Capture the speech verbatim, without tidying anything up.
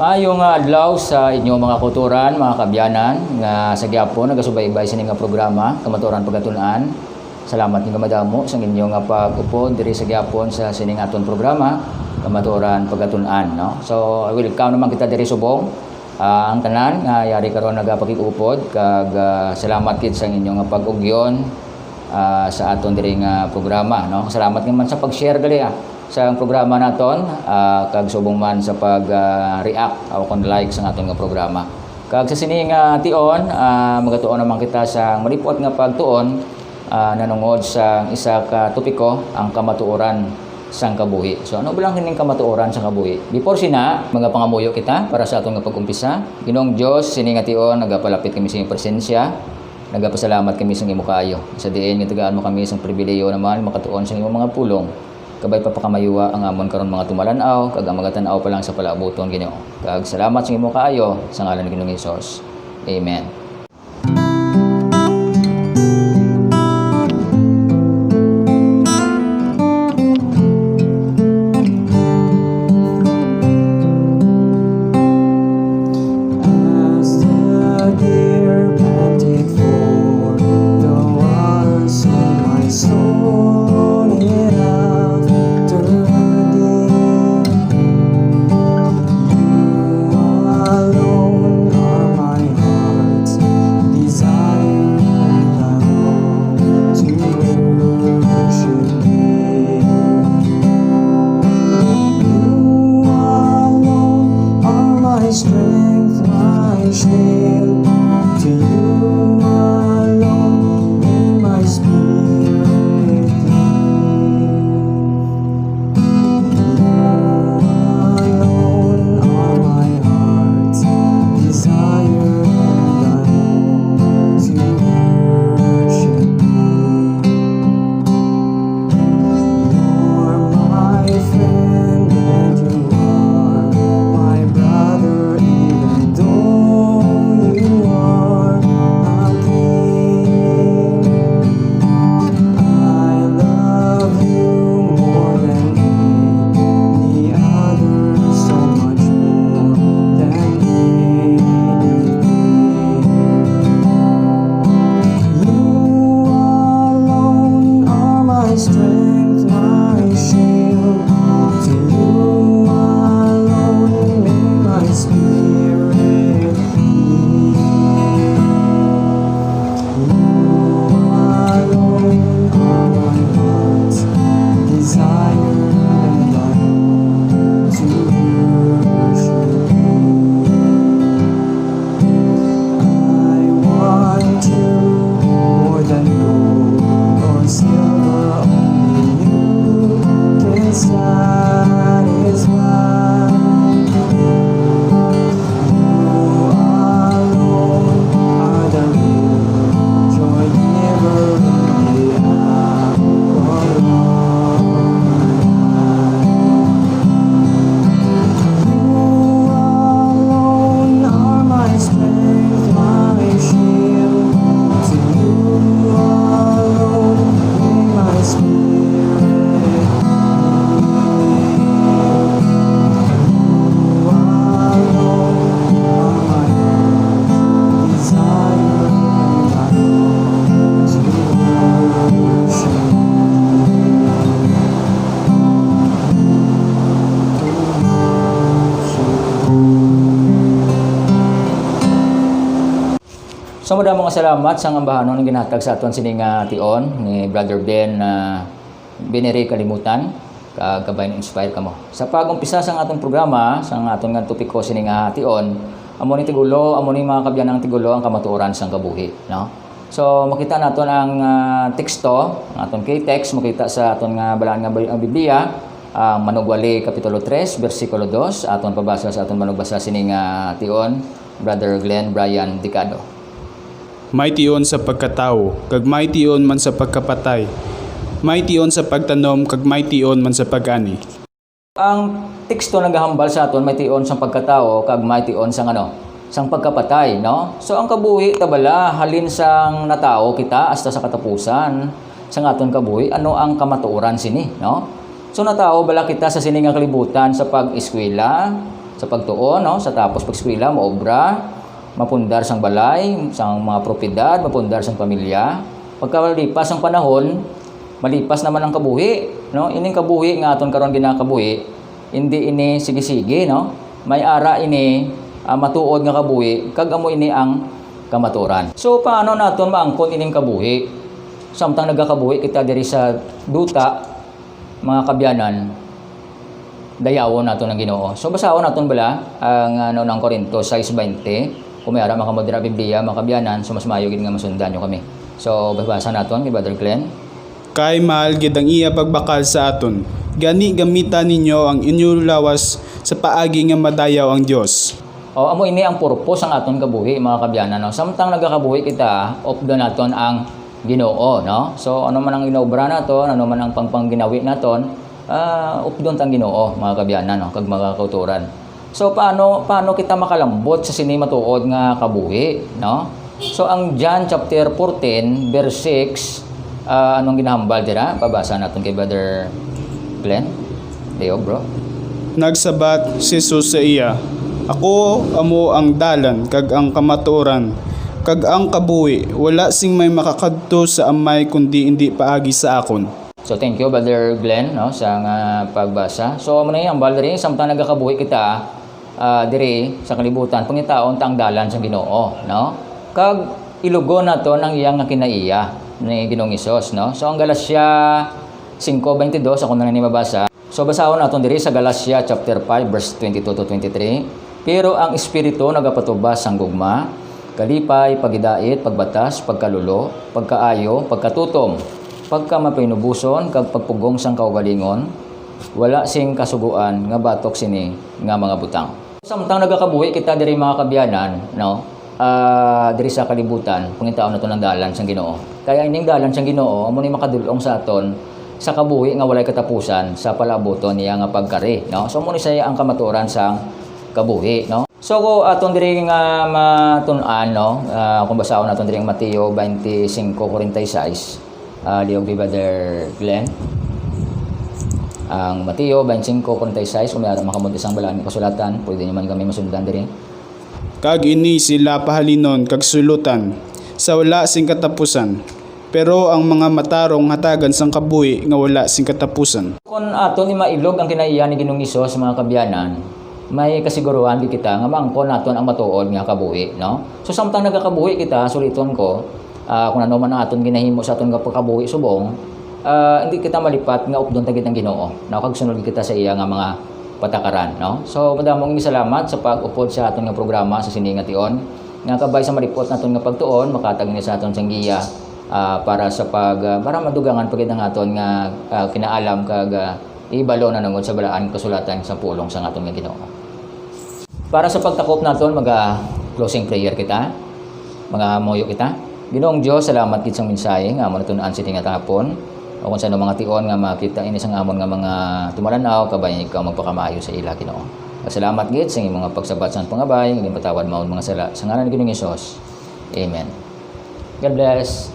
Maayo nga adlaw sa inyo, mga kautoran, mga kaabyanan, nga sa gihapon nagasubaybay sini nga programa, Kamatuoran Pagatun-an. Salamat nga madamo sa inyo nga pag-upod diri sa gihapon sa sini nga aton programa, Kamatuoran Pagatun-an, no? So, welcome naman kita diri subong. Ah, ang tanan nga yari karon nagapakig-upod, kag, ah, salamat gid sa inyo nga pag-ugyon, ah, sa aton diri nga programa, no? Salamat naman sa pag-share gali, ah, sa programa naton, ah, kag subong man sa pag, ah, react o kon like sa aton nga programa. Kag sa sini nga tion, ah, magatuon naman kita sa malipot nga pagtuon, ah, nanungod sa isa ka topiko, ang kamatuoran sang kabuhi. So, ano ba lang kining kamatuoran sang kabuhi? Before sina, magapangamuyo kita para sa aton nga pag-umpisa. Ginoong Dios, sini nga tion nagapalapit kami sa iyong presensya. Nagapasalamat kami sa imo kaayo, sa diin nga tagaan mo kami sang pribilehiyo naman makatuon sa imong mga pulong. Kabay pa pakamayuwa ang amon karon mga tumalan-aw, kag ang magatan-aw pa lang sa palaabuton, Ginoo. Kag salamat sa imo kaayo, sa ngalan ni Ginoong Hesus. Amen. As the deer panteth for the water, so my soul yearneth after thee. You alone are my heart's desire, and I long to worship thee. You alone are my strength, my shield. To you alone may my spirit cleave. You alone are my heart's desire, and I long to worship you. You're my friend and you are my brother, even though you are a king. I love you more than any other, so much more than anything. You alone are my strength, my shield. To you alone may my spirit yield. You alone are my heart's desire, and I long to worship you. I want you more than gold or silver, only you can satisfy. You alone are the real joy giver and the apple of my eye. You alone are my strength, my shield. To you alone may my spirit cleave. You alone are my heart's desire, and I long to worship you. So, madamo nga salamat sa ambahanon nga ginhatag sa aton sini nga tion ni Brother Ben, ah, Bineri Kalimutan, kag kabay na-inspire kamo. Sa pag-umpisa sang aton programa, sang aton nga topiko sini nga tion, amo ni tigulo, amo ni mga kabyanang tigulo ang kamatuoran sang kabuhi, no? So, makita naton ang, ah, teksto, ang aton key text, makita sa aton nga balaan nga Bi-, ang Biblia, ang Manugwali, Kapitulo tres, bersikulo dos, aton pabasa sa aton manugbasa sini nga tion, Brother Glenn Brian Dicado. May tion sa pagkatawo, kag may tion man sa pagkapatay. May tion sa pagtanom, kag may tion man sa pag-ani. Ang teksto nagahambal sa aton may tion sang pagkatawo kag may tion sang ano, sang pagkapatay, no? So, ang kabuhi ta bala halin sang natawo kita hasta sa katapusan sang aton kabuhi, ano ang kamatuoran sini, no? So, natawo bala kita sa sini nga kalibutan sa pag-eskwela, Sa pagtuon, no, sa tapos pag-eskwela, maobra, mapundar sang balay, sang mga propiedad, mapundar sang pamilya. Pagkalipas ang panahon, malipas naman ang kabuhi, no? Ining kabuhi nga aton karon ginakabuhi, hindi ini sige-sige, no? May ara ini, ah, matuod nga kabuhi, kag amo ini ang kamatuoran. So, paano naton maangkon ining kabuhi? Samtang nagakabuhi kita diri sa duta, mga kabyanan, dayawon naton ang Ginoo. So, basahon naton bala ang, ah, Naunang Corinto six twenty. Kung may ara man kamo dira Biblia, mga kabyanan, so mas maayo gid nga masundan nyo kami. So, babasa naton kay Brother Glenn. Kay mahal gid ang iya pagbakal sa aton. Gani, gamita ninyo ang inyo lawas sa paagi nga madayaw ang Dios. O, amo ini ang purpose sang aton kabuhi, mga kabyanan, no? Samtang nagakabuhi kita, updon naton ang Ginoo, no? So, ano man ang ginaobra naton, ano man ang pangpangginawi naton, ah, updon tang Ginoo, mga kabyanan, no? Kag mga kauturan. So, paano, paano kita makalambot sa sini matuod nga kabuhi, no? So, ang John chapter fourteen, verse six, ah, anong ginahambal dira? Pabasa naton kay Brother Glenn. Leo, bro. Nagsabat si Jesus sa iya, "Ako amo ang dalan kag ang kamatuoran kag ang kabuhi. Wala sing may makakadto sa Amay kundi indi paagi sa akon." So, thank you, Brother Glenn, no, sa nga pagbasa. So, amo na yung hambal diri, samtang nagakabuhi kita, ah, diri sa kalibutan, pangitaon ta ang dalan sa Ginoo, no? Kag ilugon naton ang iya nga kinaiya ni Ginoong Hesus, no? So, ang Galacia singko bentidus, ako na lang ni mabasa. So, basahon naton diri sa Galacia chapter five, verse twenty-two to twenty-three. Pero ang Espiritu nagapatubas sang gugma, kalipay, pagidait, pagbatas, pagkalulo, pagkaayo, pagkatutom, pagkamapinuboson, kag pagpugong sang kaugalingon. Wala sing kasugoan nga batok sini nga mga butang. Samtang nagakabuhi kita diri, mga kabyanan, no? Ah, diri sa kalibutan, pangitaon naton ang dalan sang Ginoo. Kaya ining dalan sang Ginoo amo ni makadul-ong sa aton sa kabuhi nga walay katapusan sa palaabuton niya nga pagkari, no? So, amo ni siya ang kamatuoran sang kabuhi, no? So, kung aton diri nga matun-an, no? Ah, kung basahon naton diri ang Mateo twenty-five forty-six, ah, liog ni Brother Glenn. Ang Mateo twenty-five forty-six, kung may ara makamod isang balaan nga kasulatan, pwede naman kami masundan diri. Kag ini sila pahalinon kag sulutan sa wala sing katapusan, pero ang mga matarong hatagan sang kabuhi nga wala sing katapusan. Kon aton ni mailog ang kinaiya ni Ginoong Hesus, mga kabyanan, may kasiguruhan gid kita nga maangkon naton ang matuod nga kabuhi, no? So, samtang nagakabuhi kita, suliton ko, ah, kung ano man ang aton ginahimo sa aton nga pagkabuhi subong, ah, hindi kita malipat nga updon ta gid ang Ginoo, no? Kag sunod gid kita sa iya nga mga patakaran, no? So, madamo nga salamat sa pag-upod sa aton nga programa sa sini nga tion, nga kabay sa malipot naton nga pagtuon, makatag ni sa aton sang giya, ah, para sa pag, ah, para madugangan pa gid ang aton nga, ah, kinaalam kag, ah, ibalo nanungod sa balaan nga kasulatan sa pulong sa aton nga Ginoo. Para sa pagtakop naton, maga closing prayer kita. Magamuyo kita. Ginoong Dios, salamat gid sang mensahe nga amo natun-an sini nga hapon. O kung sa mga tion nga makita ini sang amon nga mga tumalan-aw, kabay ikaw magpakamaayo sa ila, Ginoo. Salamat gid sa imong pagsabat sang pangabay, nga ginpatawad maon mga sala. Sa ngalan ni Ginoong Hesus. Amen. God bless.